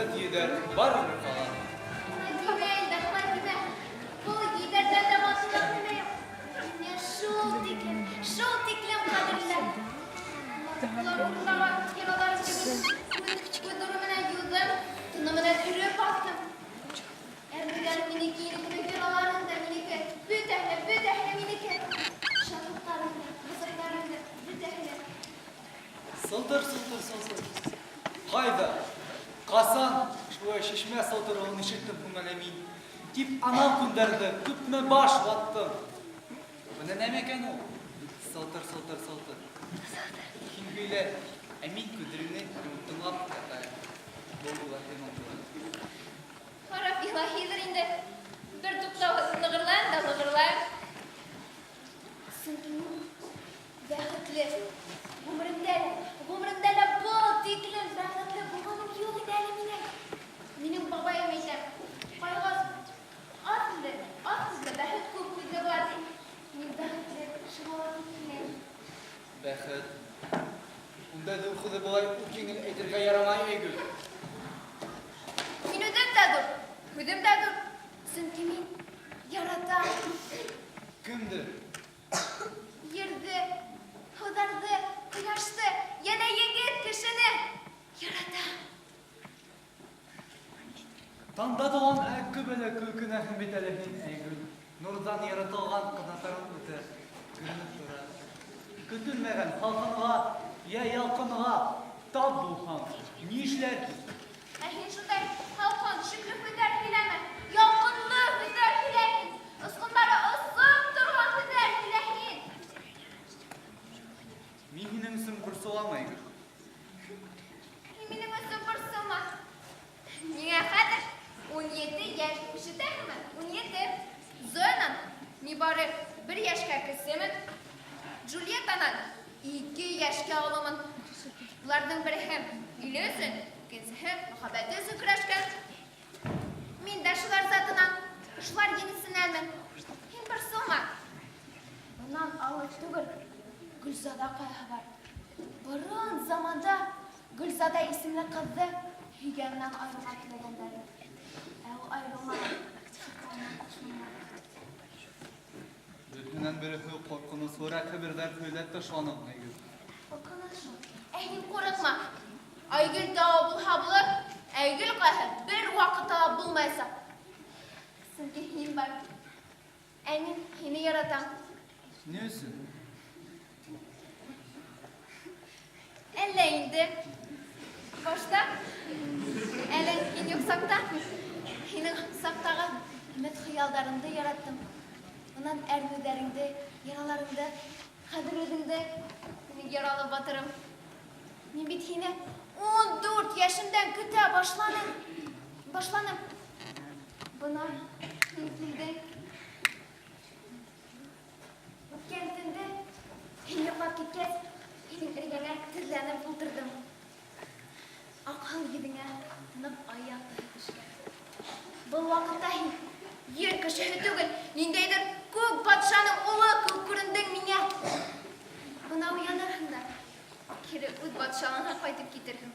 Бәхет йөҙәр барыбер ҡала. Улай тимә инде, улай тимә. Был йөҙәрҙән дә матурыраҡ нәмә юҡ. Миңә шул тиклем, шул тиклем ҡәҙерле. Улар урындағы яраларым кебек үҙ нуры менән юдым, тыны менән өрөп аттым. Әрнүләрем минеке, инде кебек яраларым да минеке, бөтәһе лә, бөтәһе лә минеке. Шатлыҡтарым да, газапларым да, бөтәһе лә. Сылтыр, сылтыр, сылтыр. Ҡайҙа? Ҡасан шулай шишмә сылтырауын ишеттем һуң әле мин? Тип анау көндәрҙе күпме баш ваттым. Бына нәмә икән ул? Сылтыр, сылтыр, сылтыр. Һин һөйлә, ә мин күҙҙәреңде йомоп тыңлап ятайым. Был илаһи моң булыр. Харап илаһиҙыр инде. Бер туҡтауһыҙ лығырлайым да лығырлайым. Сөнки мин бәхетле. Ғүмеремдә лә, ғүмеремдә лә был тиклем бәхетле булғаным юҡ ине әле минең. Минең бабайым әйтә, ҡайғы аҙ инде, аҙ һүҙле, бәхет күп һүҙле була, ти. Мин бәхетле, шуға ла күп һөйләйем. Бәхет. Ундай ҙур һүҙҙе былай ук еңел әйтергә ярамай, Айгөл. Мин үҙем дә ҙур, һүҙем дә ҙур. Сөнки мин яратам. Кемде? Ерҙе, һыуҙарҙы, ҡояшты, йәнә егет кешене яратам. Таңда тыуған ә көбәлә көлкөнәһең бит әле һин, Айгөл. Нурҙан яратылған ҡанаттарың үтә күренеп тора. Көтөлмәгән һалҡынға йә ялҡынға тап булһаң, ни эшләрһең? Ә һин шундай һалҡын, шикле һүҙҙәр һөйләмә. Ялҡынлы һүҙҙәр һөйлә һин. Осҡондары осоп торған һүҙҙәр һөйлә һин. Мин һинең өсөн борсолам, Айгөл. Һин минең өсөн борсолма. Миңә хәҙер 17 йәш, ишетәһеңме? 17. Зоянан ни бары бер йәшкә кесемен. Джульеттанан 2 йәшкә оломон. Уларҙың береһе иле өсөн, икенсеһе мөхәббәте өсөн көрәшкән. Мин дә шулар затынан, шулар енесенәнмен. Һин борсолма. Бынан алыҫ түгел Гөлзада ҡаяһы бар. Борон заманда Гөлзада исемле ҡыҙҙы һөйгәненән айырырға теләгәндәр. Ә ул айырылмаған, шатланған ҡушылмаған. Береһенән береһе ҡурҡыныслыраҡ хәбәрҙәр һөйләп ташланың, Айгөл. Ҡурҡыныс шул. Ә һин ҡурҡма. Айгөл тауы булһа булыр, Айгөл ҡаяһы бер ваҡытта ла булмаясаҡ. Сөнки һин бар. Ә мин һине яратам. Ни өсөн? Әллә инде башта, әле һин юҡ саҡта, һинең саҡтағы өмөт-хыялдарыңды яраттым. Унан әрнеүҙәреңде, яраларыңды, хәҙер үҙеңде, минең яралы батырым. Мин бит һине 14 йәшемдән көтә башланым. Башланым. Бына һин килдең. Үткән төндә һин йоҡлап киткәс, һинең эргәңә тезләнеп ултырҙым. Аҡһыл йөҙөңә тынып ай яҡтыһы төшкән. Был ваҡытта һин ер кешеһе түгел, ниндәйҙер күк батшаның улы кеүек күрендең миңә. Бына уянырһың да, кире үҙ батшалығыңа ҡайтып китерһең.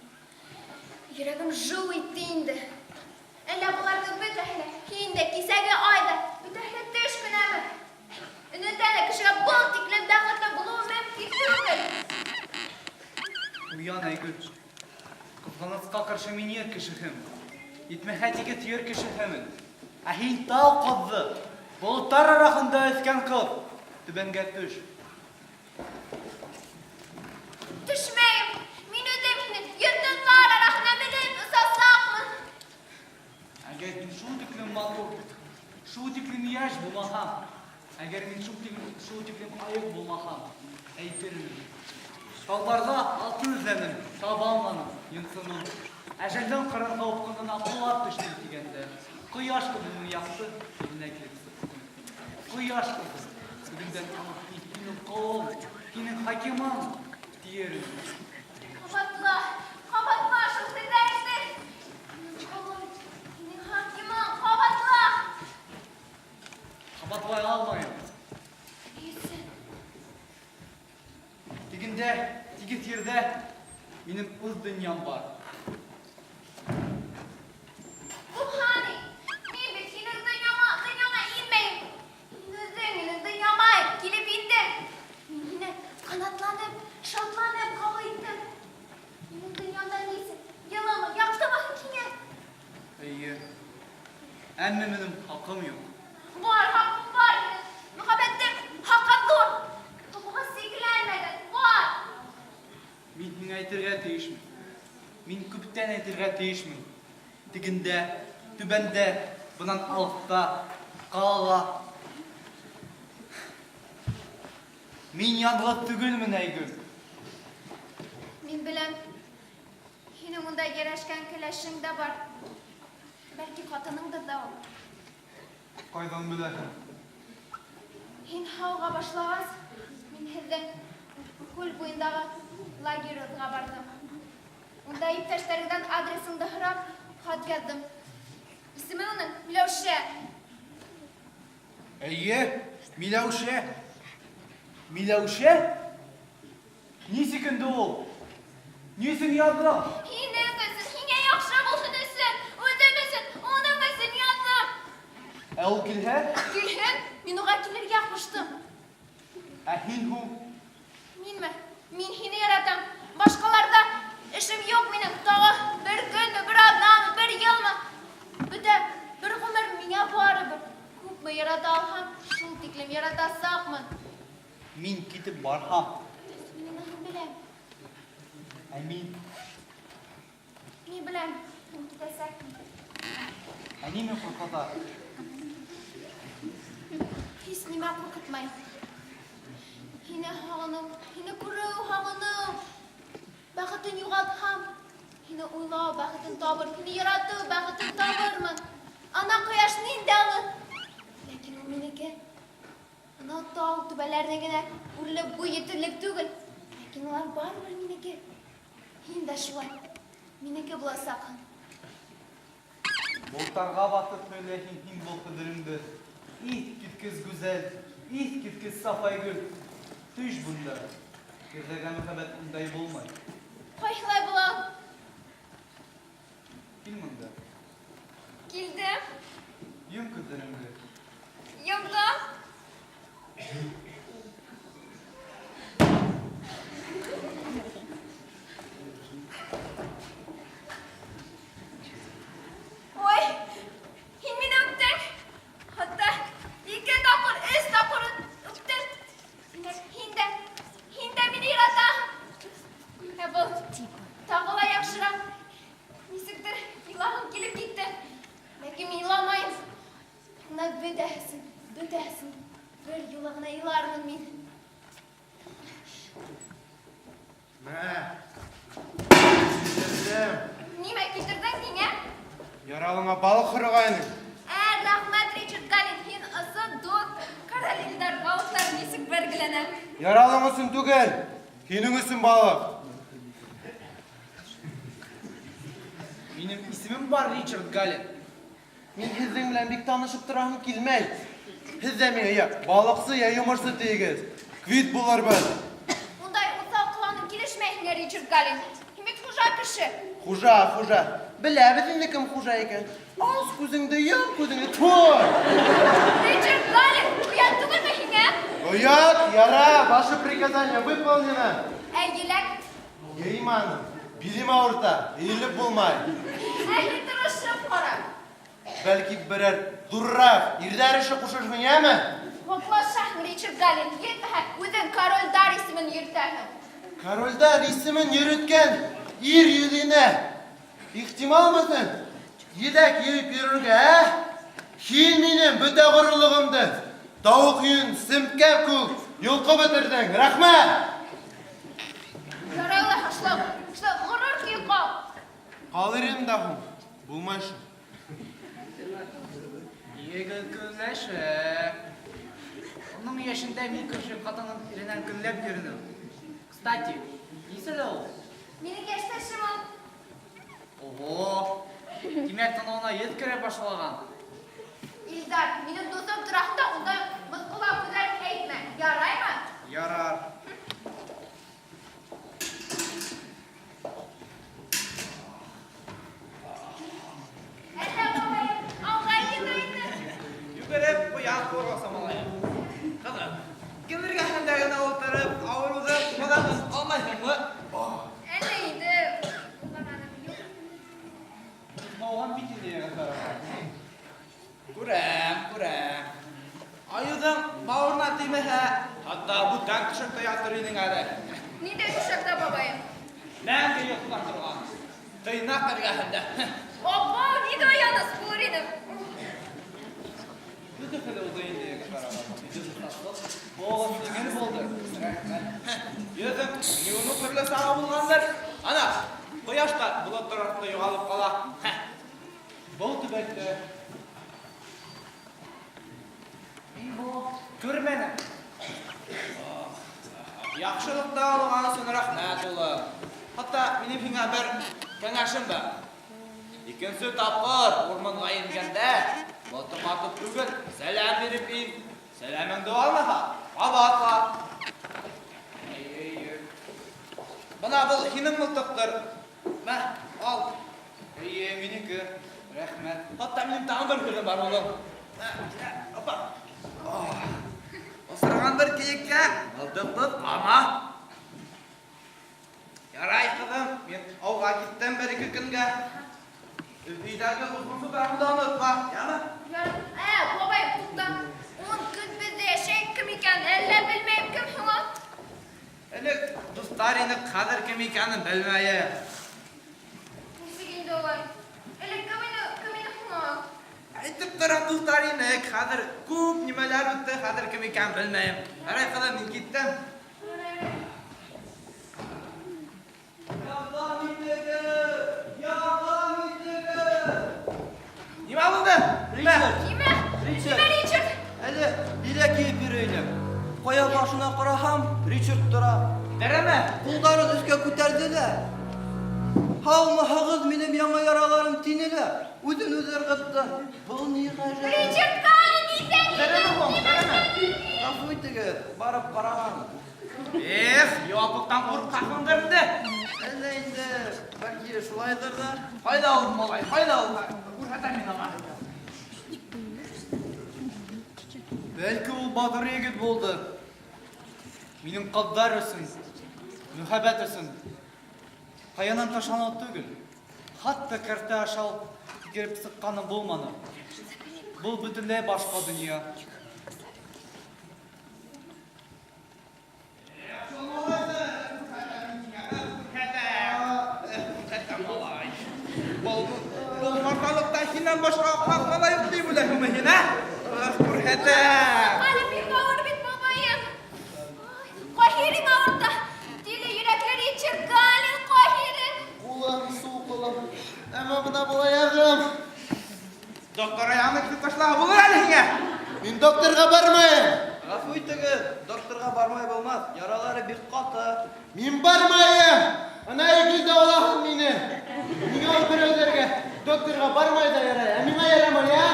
Йөрәгем жыу итте инде. Әллә боларҙың бөтәһе лә, һин дә, кисәге ай ҙа, бөтәһе лә төш кенәме? Өнөндә лә кешегә был тиклем бәхетле булыуы мөмкин түгел. Уян, Айгөл. Ҡыҙғанысҡа ҡаршы мин ер кешеһемен. Етмәһә тигеҙ ер кешеһемен. Ә һин тау ҡыҙы, болоттар араһында үҫкән ҡыҙ. Түбәнгә төш. Төшмәйем. Мин үҙем һине йондоҙҙар араһына менеп осасаҡмын. Әгәр мин шул тиклем матур, шул тиклем йәш булмаһам, әгәр мин шул тиклем, шул тиклем айыҡ булмаһам, әйтер инем. Тауларҙа алтын эҙләнем, таба алманым, йонсоном. Әжәлдең ҡараңғы упҡынына ҡолап төштөм тигәндә, ҡояш ҡыҙының яҡты иленә килеп сыҡтым. Ҡояш ҡыҙы, бөгөндән алып мин һинең ҡолоң, һинең хакимың, тиер инем. Ҡабатла, ҡабатла шул һүҙҙәреңде. Һинең ҡолоң, һинең хакимың, ҡабатла. Ҡабатлай алмайым. Ни өсөн? Тегендә, тигеҙ ерҙә минең үҙ донъям бар. Канатланып, шатланып кабул иттем. Минем дөньямда нисек, йылымы, яктымы һуң һиңә? Әйе. Әмма минем хакым юк. Бар, хакым бар минем. Мәхәббәтем хакы зур. Хакыга сикләнмәгән, бар. Мин һиңа әйтергә тиешмен. Мин күптән әйтергә тиешмен. Тегендә, түбәндә, бынан алыста, калала. Мин ялгыз түгелмен, Айгөл. Мин беләм, һинең монда ярәшкән кәләшең дә бар. Бәлки хатыныңдыр да ул. Кайдан беләсең? Һин һауыға башлагас, мин һеҙҙең күл буйындағы лагерыгыҙға барҙым. Унда иптәштәреңдән адресыңды һорап, хат яҙҙым. Исеме уның Миләүшә. Әйе, Миләүшә. Миләүшә? Нисек инде ул? Ни өсөн яҙҙың? Һинең өсөн, һиңә яҡшы булһын өсөн, үҙем өсөн, уның өсөн яҙҙым. Ә ул килһә? Килһен, мин уға килергә ҡуштым. Ә һин һуң? Минме? Мин һине яратам. Башҡаларҙа эшем юҡ минең. Тағы бер көнмө, бер аҙнамы, бер йылмы? Бөтә бер ғүмер миңә барыбер. Күпме ярата алһам, шул тиклем яратасаҡмын. Мин китеп барһам, Мин уныһын беләм. ә мин, Мин беләм, һин китәсәкһең. ә нимә ҡурҡыта? Һис нимә ҡурҡытмай. Һине һағыныу, һине күреү, һағыныу. Бәхетен юғалтһам, һине уйлау бәхетен табыр, һине яратыу бәхетен табырмын. Ана ҡояш ниндәй алыҫ. Ләкин ул минеке. Ана тау түбәләренә генә үрелеп буй етерлек түгел. Ләкин улар барыбер минеке. Һин дә шулай. Минеке буласаҡһың. Болоттарға батып һөйләйһең һин был ҡәҙереңде. Иҫ киткес гүзәл, иҫ киткес саф Айгөл. Төш бында. Ирҙәргә мөхәббәт ундай булмай. Ҡайһылай була? Кил бында. Килдем. Йом күҙҙәреңде. Йомдом. Ой, һин мине үптең. Хатта ике тапҡыр, өс тапҡыр үптең. Димәк, һин дә, һин дә мине яратаһың. Ә был тағы ла яҡшыраҡ. Нисектер илағым килеп китте. Ләкин мин иламайым. Бына бөтәһесен, бөтәһесен бер юлы ғына илармын мин. Мә. Килтерҙем. Нимә килтерҙең һиңә? Яралыңа балыҡ һорағайның. Ә, рәхмәт, Ричард Галин, һин ысын дуҫ. Ҡара, Илдар, балыҡтар нисек бәргеләнә. Яралың өсөн түгел, һинең өсөн балыҡ. Минең исемем бар Ричард Галин. Мин һеҙҙең белән бик танышып тораһым килмәй. Һеҙ ҙә миңә йә балыҡсы, йә йомошсо тиегеҙ. Квит булырбыҙ. Ундай уҫал ҡыланыу килешмәй һиңә, Ричард Галин. Һин бит хужа кеше. Хужа, хужа. Беләбеҙ инде кем хужа икән. Ас күҙеңде, йом күҙеңде, туй! Ричард Галин, оят түгелме һиңә? Оят, яра, ваше приказание выполнено. Ә еләк? Йыйма аны. Билем ауырта, эйелеп булмай. Ә һин тырышып ҡара. Бәлки берәр ҙурыраҡ ирҙәр эше ҡушырһың, йәме? Ваҡлашаһың, Ричард Галин, етмәһә, үҙең корольдар исемен йөрөтәһең. Корольдар исемен йөрөткән ир йөҙөнә ихтималмы һуң еләк йыйып йөрөргә, ә? Һин минең бөтә ғорурлығымды тауыҡ йөн семкәп кеүек йолҡоп бөтөрҙөң. Рәхмәт! Ярай улайһа, шулай, шулай ғорур көйө ҡал. Ҡалыр инем дә һуң, булмай шул. Егет көнләшә. Уның йәшендә мин күрше ҡатынның иренән көнләп йөрөнөм. Кстати, нисәлә ул? Минең йәштәшем ул. Ого! Тимәк, танауына еҫ керә башлаған. Илдар, минең дуҫым тураһында ундай мыҫҡыллап һүҙҙәр әйтмә. Яраймы? Ярар. Әллә бабайым ауға йүгерә инде. Йүгереп ҡуян ҡыуырға малайым. Ҡыҙым, кем эргәһендә генә ултырып, ауырыуҙы Тыйнак эргәһендә. Апа, бик аяныч булыр иде. Бөтә хәле булды инде, Богым җиңел булды. Рәхмәт. Йөзең юыну төрле сагы булгандыр. Ана, кояш та болытлар артында югалып кала. Был төбәктә мин бу күрмәнем. Яхшылыкта алган өчен рәхмәт, улым. Хәтта минем һиңа бер кәңәшем бар. Икенче тапкыр урманга ингәндә, мылтык атып түгел, сәлам биреп ин. Сәламеңде алмаса, кабатла. Әйе, Бына был һинең мылтыҡтыр. Мә, ал. әйе, минеке. Рәхмәт. Хәтта минем тагын бер һүҙем бар, улым. Мә, менә, опа. Осраған бер кейеккә мылтыҡ тотҡама. Ярай, ҡыҙым, мин ауға киттем бер-ике көнгә. Өйҙәге озын да онотма, яме? Ә, бабай, туҡта. 10 көн беҙҙә йәшәй кем икән? Әллә белмәйем кем һуң ул? Элек дуҫтар инек, хәҙер кем икәнен белмәйем. Нисек инде улай? Элек кем ине, кем ине һуң ул? Әйтеп торам, дуҫтар инек, хәҙер күп нимәләр үтте, хәҙер кем икәнен белмәйем. Ярай, ҡыҙым, мин киттем. Ярҙам итегеҙ! Ярҙам итегеҙ! Нимә булды? Нимә? Нимә? Ричард. Нимә, Ричард? Әле еләк йыйып йөрөй инем. Ҡая башына ҡараһам, Ричард тора. Тереме? Ҡулдарын өҫкә күтәрҙе лә. Һаумыһығыҙ минең яңы яраларым тине лә. Үҙен үҙе ырғытты. Был ни ғәжәп. Ричард Галлин, иҫән Тереме һуң? Тереме? Ғәфү итегеҙ, барып ҡараған. Эх, яуаплыҡтан ҡурҡаһыңдыр инде. Әллә инде, бәлки шулайҙыр ҙа. Ҡайҙа ул малай, ҡайҙа ул? Күрһәтәм мин аңа. Бәлки ул батыр егет булды. Минең ҡыҙҙар өсөн, мөхәббәт өсөн ҡаянан ташланыу түгел. Хатта кәртә аша һикереп сыҡҡаны булманы. Был бөтөнләй башҡа донъя. Был марталыҡта һинән башҡа аҡмаҡ малай юҡ тип уйлайһыңмы һин, ә? Ах, күрһәтәм. Әле бик ауыр бит бабайым. Ай, Ҡаһирең ауырта. Тиле йөрәкле Ричард Галлин Ҡаһире. Ҡулым, сул ҡулым. Әммә бына был аяғым. Доктор аяғыңды киҫеп ташларға булыр әле һиңә. Мин докторға бармайым. Ғәфү итегеҙ, докторға бармай булмаҫ. Яралары бик ҡаты. Мин бармайым. Ана Айгөл дауалаһын мине. Ниңә ул берәүҙәргә докторға бармай ҙа ярай, ә миңә ярамай, ә?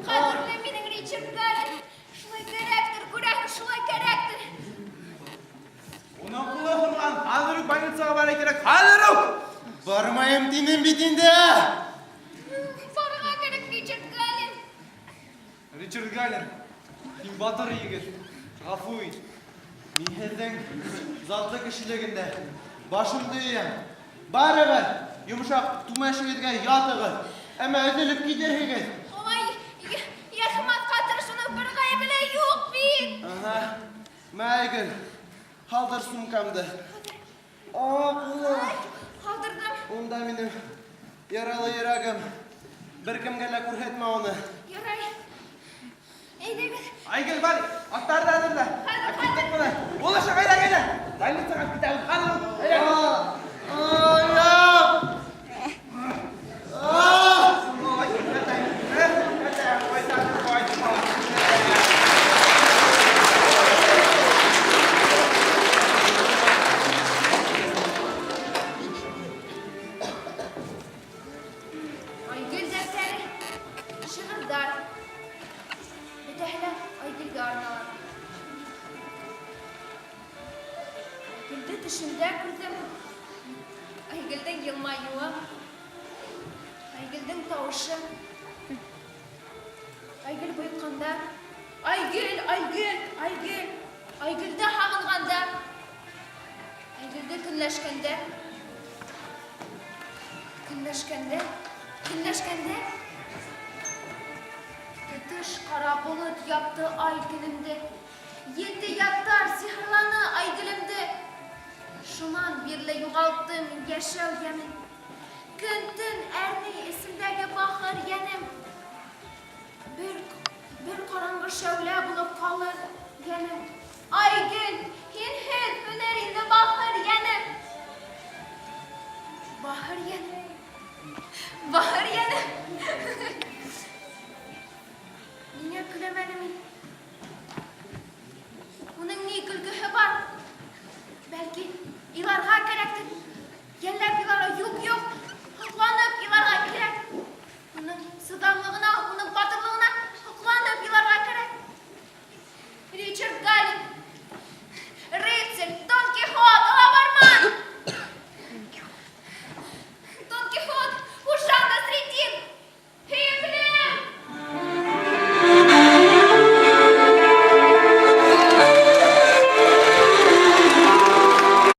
Ҡәҙерле минең Ричард Галлин. Шулай кәрәктер, күрәһең, шулай кәрәктер. Уның ҡулы һынған, хәҙер үк больницаға барырға кәрәк, хәҙер үк! Бармайым тинем бит инде. Барырға кәрәк, Ричард Галлин. Ричард Галлин, һин батыр егет. Ғәфү ит. Мин һеҙҙең затлы кешелегендә башымды эйәм. Барығыҙ, йомшаҡ түмәшегеҙгә ятығыҙ. Әммә өҙөлөп китерһегеҙ. Ой, ярһымаҫҡа тырыш, уның бер ғәйебе лә юҡ бит. Ага. Мә, Айгөл, һалдыр сумкамды. А, ҡулым. Ай, һалдырҙым. Унда минең яралы йөрәгем. Бер кемгә лә күрһәтмә уны. Ярай. Әйҙәгеҙ. Айгөл, бар, аттарҙы әҙерлә. Хәҙер, Киттек бына. Булышыҡ, әйҙә, әйҙә. Больницаға китәбеҙ, хәҙер үк. Әйҙә. Аяҡ! А! Ой, күрһәтәм, күрһәтәм, ҡайтам, ҡайтам. Айгөл дәфтәре, шиғырҙар. Бөтәһе лә Айгөлгә арнала. Айгөлдө төшөмдә күрҙем. Айгөлдөң йылмайыуы, Айгөлдөң тауышы. Айгөл бойоҡҡанда, Айгөл, Айгөл, Айгөл, Айгөлдө һағынғанда, Айгөлдө көнләшкәндә, көнләшкәндә, көнләшкәндә. Тотош ҡара болот япты ай көнөмдө. Ете яттар сихырланы Айгөлөмдө. Шунан бирле юғалттым мин йәшәү йәмен. Көн-төн әрней эсемдәге бахыр йәнем. Бер, бер ҡараңғы шәүлә булып ҡалыр йәнем. Айгөл, һинһеҙ һүнер инде бахыр йәнем. Бахыр йәнем. Бахыр йәнем. Ниңә көләм әле мин? Уның ни көлкөһө бар? Бәлки, иларға кәрәктер. Йәлләп